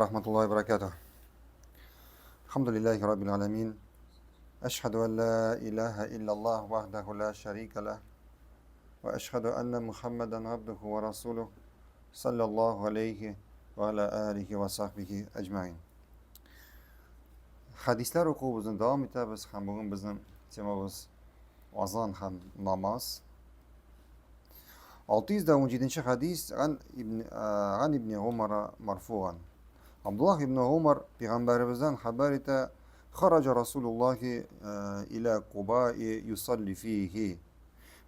Рахматуллахи баракатух. Алхамдулиллахи раббил аламин. Ашхаду ан ла илаха иллаллах вахдаху ла шарика лах. Ва ашхаду анна Мухаммадан абдуху ва расулух. Саллаллаху алейхи ва аля алихи ва сахбихи аҗмаин. Хәдисләр укуыбызны дәвам итәбез һәм бүген безнең темабыз азан һәм намаз. 617 хәдис ган ибн ган ибн Умара марфуган. Абдуллах ибн Умар пәйгамбәребездән хәбәр итә, Хараҗа Расулуллахи иля Кубаи юсалли фихи.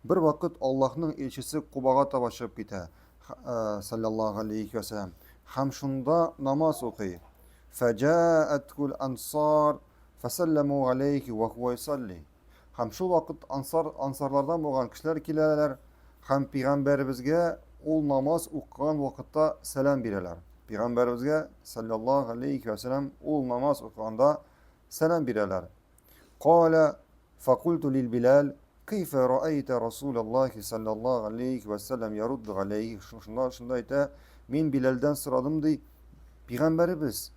Бер вакыт Аллаһның илчесе Кубага таба чыгып китә, саллаллаһу алейхи ва саллям, һәм шунда намаз укый. Фәҗаәткул ансар фәсәлләму алейхи ва хуа юсалли. Һәм шул вакыт ансар, ансарлардан булган кешеләр киләләр һәм пәйгамбәребезгә ул намаз укыган вакытта сәлам бирәләр. Пәйгамбәребезгә саллаллаһу алейхи ва сәлам ул намаз укыганда сәлам бирәләр. Кала факульту лил Билал кайфа раайта Расулаллахи саллаллаһу алейхи ва сәлам ярудду алейхи. Шунда шунда әйтә, мин Билалдән сорадым ди, пәйгамбәребез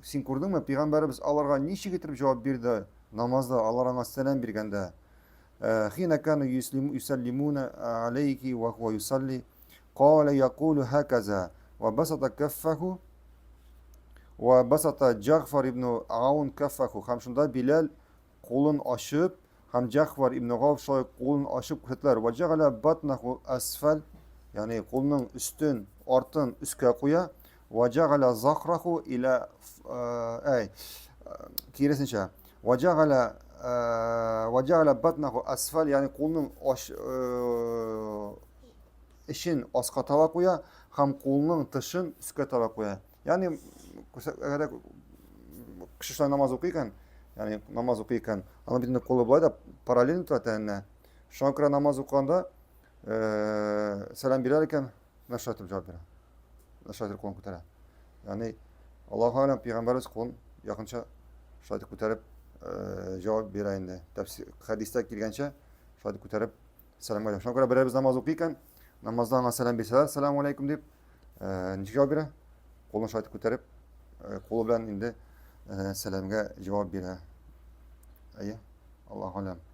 Син күрдеңме, пәйгамбәребез аларга ничек итеп җавап бирде намазда, алар аңа сәлам биргәндә? Э, хина кану юсаллимуна алейки ва хуа юсалли, кала якулу хаказа, ва басата каффаху, ва басата Джагфар ибн Аун каффаху. Һәм шунда Биләл кулын ачып, һәм Җәгъфар ибн Гауф шулай кулын ачып күрсәтәләр. Ва җәгалә батнаху асфал, ягъни кулның өстен, артын өскә куя. Ва җәгалә захраху иля әй, киресенчә. Ва җәгалә ва җәгалә батнаху асфал, ягъни кулның эчен аска таба куя һәм кулның тышын өскә таба куя. Ягъни әгәр кеше шулай намаз укый икән, ягъни намаз укый икән, аның бит инде кулы болай да параллельно тора тәненә. Шуңа күрә намаз укыганда сәлам бирәр икән, менә шулай итеп җавап бирә. Менә шулай итеп кулын күтәрә. Ягъни Аллаһу алям пәйгамбәребез кулын якынча шулай итеп күтәреп җавап бирә инде. Тәфсир хәдистә килгәнчә шулай итеп күтәреп сәлам бирә. Шуңа күрә берәрбез намаз укый икән, намазда аңа сәлам бирсәләр, сәлам алейкум дип, ничек җавап бирә? Кулын шулай итеп күтәреп, кулы белән инде сәламгә җавап бирә. Әйе, Аллаһу алям.